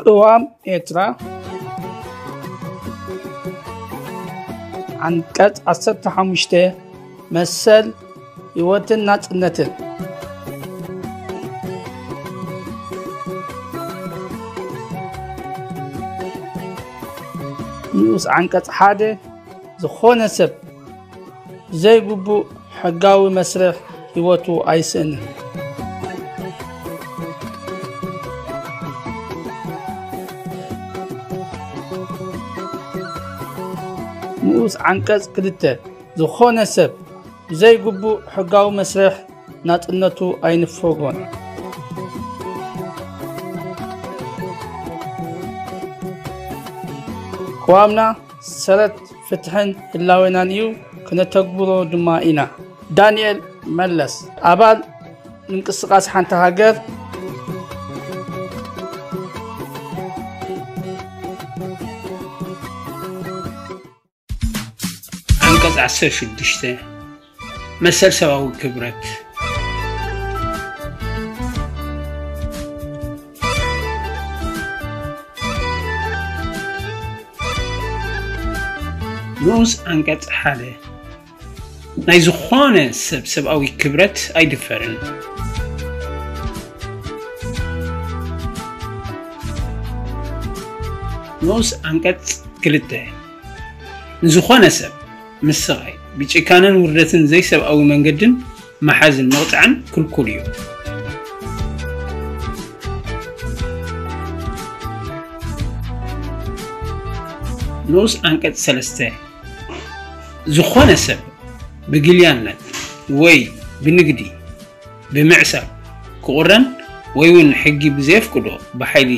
ቅዋም ኤርትራ። ዓንቀጽ ዓሰርተ ሓሙሽተ፣ መሰል ህይወትን ናጽነትን። ንኡስ ዓንቀጽ ሓደ፣ ዝኾነ ሰብ ብዘይግቡእ ሕጋዊ መስርሕ ህይወቱ ኣይስእንን። ንኡስ ዓንቀጽ ክልተ፣ ዝኾነ ሰብ ብዘይግቡእ ሕጋዊ መስርሕ ናጽነቱ ኣይንፈጎን። ቅዋምና ሰረት ፍትሕን ህላዌናን እዩ፣ ክነተግብሮ ድማ ኢና። ዳንኤል መለስ፣ ኣባል ምንቅስቃስ ሓንቲ ሃገር። ዓንቀጽ ዓሰርተ ሽዱሽተ፣ መሰል ሰብኣዊ ክብረት። ንኡስ ዓንቀጽ ሓደ፣ ናይ ዝኾነ ሰብ ሰብኣዊ ክብረት ኣይድፈርን። ንኡስ ዓንቀጽ ክልተ፣ ንዝኾነ ሰብ ምስቓይ፣ ብጭካነን ውርደትን ዘይሰብኣዊ መንገድን ምሓዝን ምቕጻዕን ክልኩል እዩ። ንኡስ ዓንቀጽ ሰለስተ፣ ዝኾነ ሰብ ብግልያነት ወይ ብንግዲ፣ ብምዕሳብ፣ ክቑረን ወይ እውን ሕጊ ብዘየፍቅዶ ብሓይሊ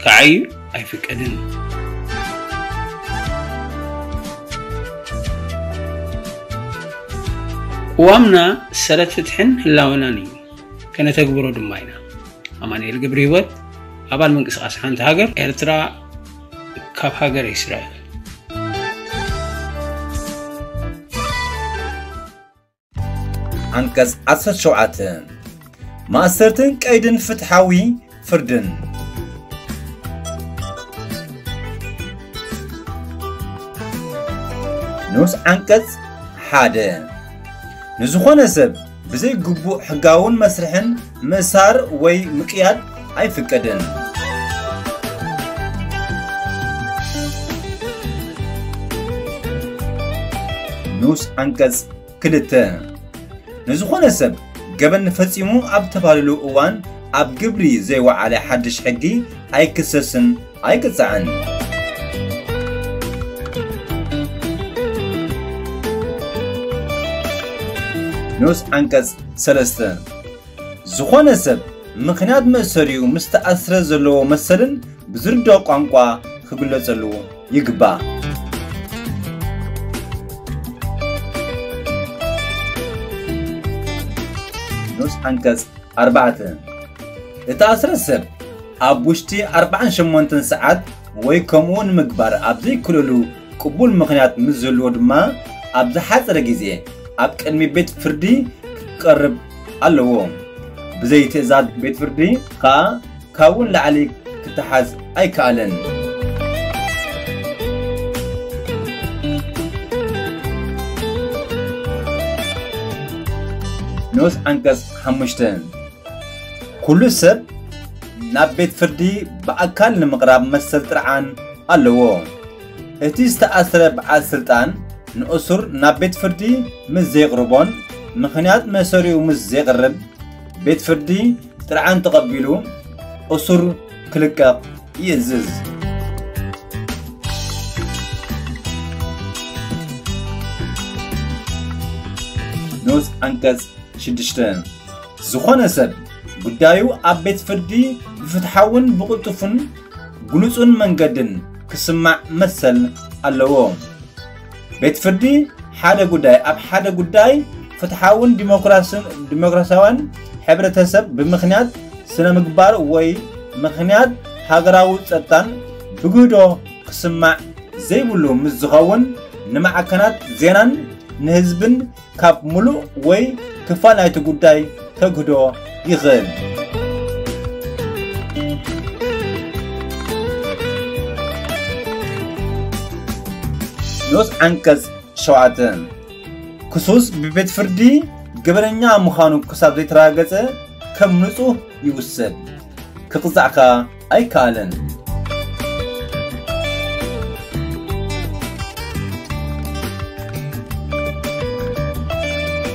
ክዓዩ ኣይፍቀድን። ቅዋምና ሰረት ፍትሕን ህላወናን እዩ፣ ከነተግብሮ ድማ ኢና። ኣማኑኤል ገብረ ህይወት፣ ኣባል ምንቅስቃስ ሓንቲ ሃገር ኤርትራ፣ ካብ ሃገረ እስራኤል። ዓንቀጽ ዓሰርተ ሸውዓተ፣ ማእሰርትን ቀይድን ፍትሓዊ ፍርድን። ንኡስ ዓንቀጽ ሓደ፣ ንዝኾነ ሰብ ብዘይ ግቡእ ሕጋውን መስርሕን ምእሳር ወይ ምቅያድ ኣይፍቀድን። ንኡስ ዓንቀጽ ክልተ፣ ንዝኾነ ሰብ ገበን ፈጺሙ ኣብ ተባህለሉ እዋን ኣብ ግብሪ ዘይወዓለ ሓድሽ ሕጊ ኣይክሰስን ኣይቅጻዕን። ንኡስ ዓንቀጽ ሰለስተ፣ ዝኾነ ሰብ ምኽንያት መእሰሪኡ ምስ ተኣስረ ዘለዎ መሰልን ብዝርድኦ ቋንቋ ክግለጸሉ ይግባእ። ንኡስ ዓንቀጽ ኣርባዕተ፣ እተኣስረ ሰብ ኣብ ውሽጢ ኣርባዓን ሸሞንተን ሰዓት ወይ ከምኡ ንምግባር ኣብ ዘይክእለሉ ቅቡል ምኽንያት ምስ ዝህልዎ ድማ ኣብ ዝሓጸረ ግዜ ኣብ ቅድሚ ቤት ፍርዲ ክቀርብ ኣለዎ። ብዘይ ትእዛዝ ቤት ፍርዲ ከኣ ካብኡ ንላዕሊ ክተሓዝ ኣይከኣልን። ንኡስ ዓንቀጽ ሓሙሽተ፣ ኩሉ ሰብ ናብ ቤት ፍርዲ ብኣካል ንምቕራብ መሰል ጥርዓን ኣለዎ። እቲ ዝተኣስረ በዓል ስልጣን ንእሱር ናብ ቤት ፍርዲ ምስ ዘይቕርቦን ምኽንያት መእሰሪኡ ምስ ዘይቕርብ፣ ቤት ፍርዲ ጥርዓን ተቐቢሉ እሱር ክልቀቕ ይእዝዝ። ንኡስ ዓንቀጽ ሽዱሽተ፣ ዝኾነ ሰብ ጉዳዩ ኣብ ቤት ፍርዲ ብፍትሓውን ብቕልጡፍን ግሉጹን መንገድን ክስማዕ መሰል ኣለዎ። ቤት ፍርዲ ሓደ ጉዳይ ኣብ ሓደ ጉዳይ ፍትሓውን ዲሞክራስን፣ ዲሞክራሲያውን ሕብረተሰብ ብምኽንያት ስነ ምግባር ወይ ምኽንያት ሃገራዊ ጸጥታን ብግህዶ ክስማዕ ዘይብሉ ምስ ዝኸውን ንማዕከናት ዜናን ንህዝብን ካብ ምሉእ ወይ ክፋል ናይቲ ጉዳይ ከግህዶ ይኽእል። ንኡስ ዓንቀጽ ሸውዓተ፣ ክሱስ ብቤት ፍርዲ ገበነኛ ምዃኑ ክሳብ ዘይተረጋገጸ ከም ንጹህ ይውሰድ፣ ክቕጻዕ ከኣ ኣይከኣልን።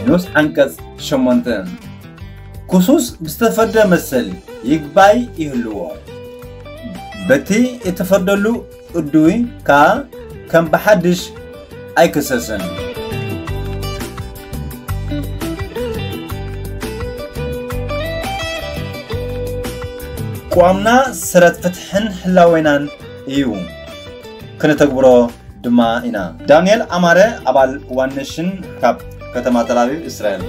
ንኡስ ዓንቀጽ ሸሞንተ፣ ክሱስ ብዝተፈርደ መሰል ይግባይ ይህልዎ፣ በቲ እተፈርደሉ እዱይ ከኣ ከም ብሓድሽ ኣይክሰስን። ቅዋምና ሰረት ፍትሕን ህላዌናን እዩ፣ ክነተግብሮ ድማ ኢና። ዳንኤል ኣማረ፣ ኣባል ዋን ኔሽን ካብ ከተማ ተላቪቭ እስራኤል።